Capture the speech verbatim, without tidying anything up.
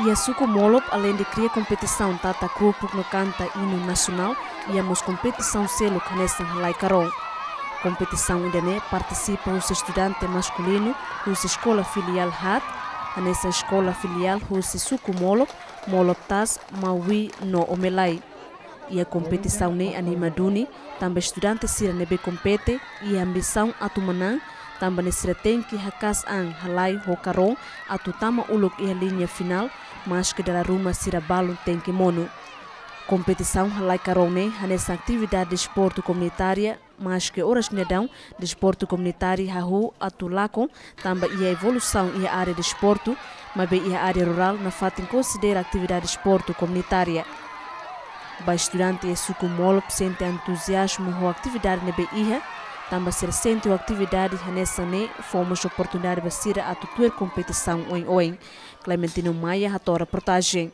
Iha suku Molop, aleinde kria kompetisaun tatak rupuk no kanta inu nasionál, iha mós kompetisaun seluk hanesan halai karón. Kompetisaun ida-ne'e partisipa husi estudante maskulinu husi eskola filiál haat, hanesan eskola filiál husi suku Molop, Molop Tas, Maui no Omelai. Iha kompetisaun ne'e anima duni, tanba estudante sira ne'ebé kompete iha ambisaun atu manán, tanba nia sira tenke haka'as an halai ho karón atu tama uluk iha liña finál, maske dala ruma sira balun tenke monu. Kompetisaun halai karón ne'e hanesan atividade desportu komunitária, maske oras ne'e daudaun desportu komunitária hahú atu lakon, tanba iha evolusaun iha área desportu, maibé iha área rurál nafatin konsidera atividade desportu komunitária. Ba estudante iha suku Molop sente entuziazmu ho atividade ne'ebé iha, tanba sira sente ho atividade hanesan ne'e fó mós oportunidade ba sira atu tuir kompetisaun oin-oin. Clementino Maia hato'o reportajen.